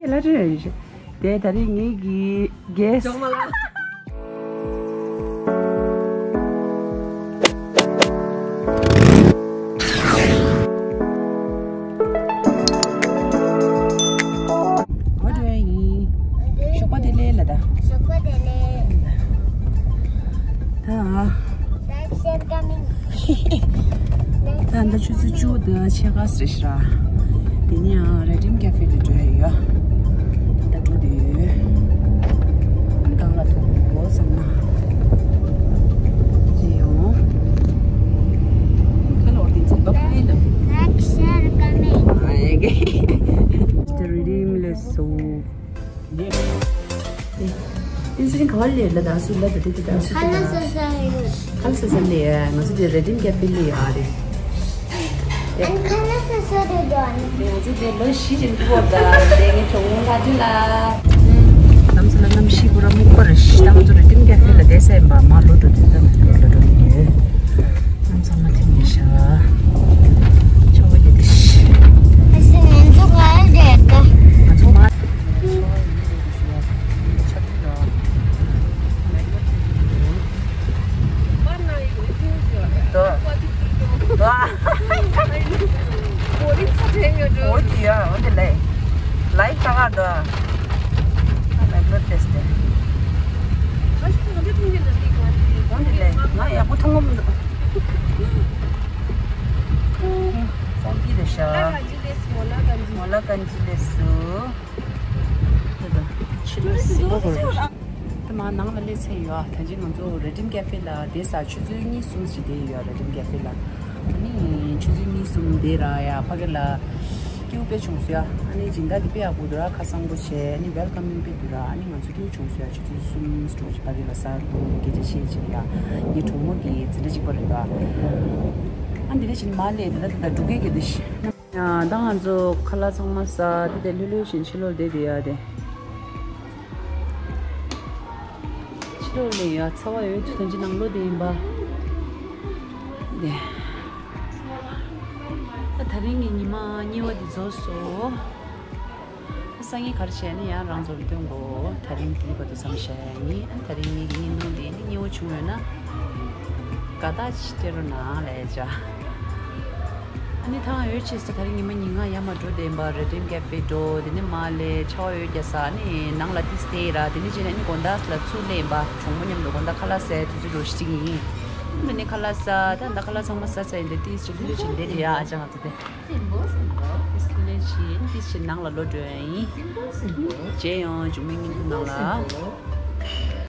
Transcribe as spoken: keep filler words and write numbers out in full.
ལ་དྲན་རེད། དེ་ད་རེས་ངེད་ཀྱི་གེ་སི། ཇོ་མ་ལ། གོ་དྲོ་ཡིན། ཞོགས་པ་བདེ་ལེགས་ལ་ད། ཞོགས་པ་བདེ་ལེགས། ད། ད་ད་ཆུ་ཚོད་བཅུ་དང་ཕྱེད་ཀ་ཟེར་ཤག་དེ་ནས་ཡང་རེ་ཌིམ་ཀེ་ཧྥེ་ལ་འགྲོ་ཡ་ཡོད། ད་འགྲོ་དུས་ཡོད། གང་ལ་ཐུག་གོ་བསམ་ན། ཅི་ཡོང་། ཁ་ལོར་དེ་ཚོ་བབ་ཁ་ཡིན་ལ། ཨ་ཡ་གི། དེ་རེ་ཌིམ་ལས་སོ། ཏིན་སི་རིང་ག་བ་ལས་ལ་དྭགས་སུ་ལ་དྭགས་དེ་དེ་དྭགས་སུ་ཁ་ལ་ས་ས་ཡོད། ཁ་ལ་ས་ས་ལས་ང་ཚོ་དེ་རེ་ཌིམ་ཀེ་ཧྥེ་ལས་ཡོད་རེད། ཨན་ཁ་ལ་ས་ས་རེད་དོ་ཨ་ནི། ང་ཚོ་དེ་ལོ་བཞི་ཅན་དུ་བོར་ད་དེ་ངའི་གྲོགས་མོ་ལྷ་སྒྲོན་ལ། ལམ་སང་ལ་གནམ་གཤིས་པུ་ར་སྨུག་པ་རེད་ཤག་ད་ང་ཚོ་རེ་ཌིམ་ཀེ་ཧྥེ་ལ་བསྡད་ས་ཡིན་པ་མ་ལོ་འགྲོ་དུས་ད་ང་ཚོ་ལ་འགྲོ་གི་ཡོད། ལམ་སང་མ་ཐིམ་ཡིན་ཤག་ཆར་པ་ཡོད་དེ་ཤག་ཨ་སི་ང་ཚོ་ག་རེ་རེད་ད། ང་ཚོ་མ། ད་མ་ནང་ལ་སླེབས་ཚར་ཡོད། ད་ཅི་ང་ཚོ་རེ་ཌིམ་ཀེ་ཧྥེ་ལ་བསྡད་ས་ཆུ་ཚོད་གཉིས་གསུམ་ཞིག་བསྡད་ཡོད། རེ་ཌིམ་ཀེ་ཧྥེ་ལ། ཨ་ནི་ཆུ་ཚོད་གཉིས་གསུམ་བསྡད་ར་ཡ་ཕ་གི་ལ་སྐྱིད་པོ་དཔེ་བྱུང་སོང་ཡ། ཨ་ནི་སྦྱིན་བདག་གི་དཔེ་ཡག་པོ་འདུག་ར། ཁ་སང་པོ་བྱས། ཨ་ནི་ཝེལ་ཀམ་མིང་དཔེ་འདུག་ར། ཨ་ནི་ང་ཚོ་སྐྱིད་པོ་བྱུང་སོང་ཡ། ཆུ་ཚོད་གསུམ་སྤྲོ་ཞིག་ཕ་གི་ལ་ཟ་འདུག་སྐད་ཆ་བཤད་ཅིག་ཡ། ངའི་གྲོགས་མོ་གི་འཛིན་གྲྭ་གཅིག་པ་རེད་ད། ཨ་འདི་འདྲ་བྱས་ནས་མ་སླེབས་ད་ད་ད་འགྲོ་གི་གི་འདུག་ཤི། ཡང་ད་ང་ཚོ་ཁ་ལག་ཚང་མ་ཟ་དེ་དེ་ལྷོད་ལྷོད་བཞིན་ཕྱི་ལོགས་བསྡད་དེ་ཡ་དེ། ཕྱི་ལོགས་ནས་ཡ་ཚ་བ་ཡོད་དུས་ཐོན་གྱི་ནང་ལོགས་དེ་ཡིན་པ། དེ། ད་དེ་རིང་གི་ཉི་མ་གཉིས་པ་དེ་རྫོགས་སོང་། སང་ཉིན་ག་རེ་བྱས་ནས་ཡང་རང་ཚོར་སྟོན་དགོས། དེ་རིང་དེའི་བར་དུ་མཚམས་བཞག་ཡིན། དེ་རིང་ངེད་ཀྱི་བརྙན་ཐུང་དེ་ནི་སྙན་པོ་བྱུང་ཡོད་ན། དགའ་རྟགས་ཅིག་སྟེར་རོགས་གནང་ལབ་བྱ། ཨ་ནི་ཐང་ཡོད་ཆེ་ས་དེ་རིང་ཉི་མ་ཉིན་གང་ཡར་མར་འགྲོ་བསྡད་པ། རེ་ཌིམ་ཀེ་ཧྥེ་འགྲོ། དེ་ནས་མར་ལ་ཆར་པ་ཡོད་རྒྱག་ས། ཨ་ནི་ནང་ལ་ཏིས་བསྡད་ར། དེ་ནས་རྗེས་ནས་ཨ་ནི་དགོང་དག་ལ་ཚུར་སླེབས་པ། གྲོགས་མོ་མཉམ་དུ་དགོང་དག་ཁ་ལག་ཟས་དུས་ཚོད་འགྲོ་ཞིག་ཡིན། དེ་ནས་ཁ་ལག་ཟ། ད་ད་ཁ་ལག་ཚང་མ་ཟ་ཚར་ཡིན། དེ་ཏིས་ཅིག་ལྷོད་ལྷོད་ཅིག་བསྡད་དེ་ཡ་ཨ་ཅག་ང་ཚོ་དེ། ལས་བྱེད་ནང་ལ་ལོག་འགྲོ་ཡ་ཡིན། རྗེས་ཡང་འཇུག་མིན་ནང་ལ།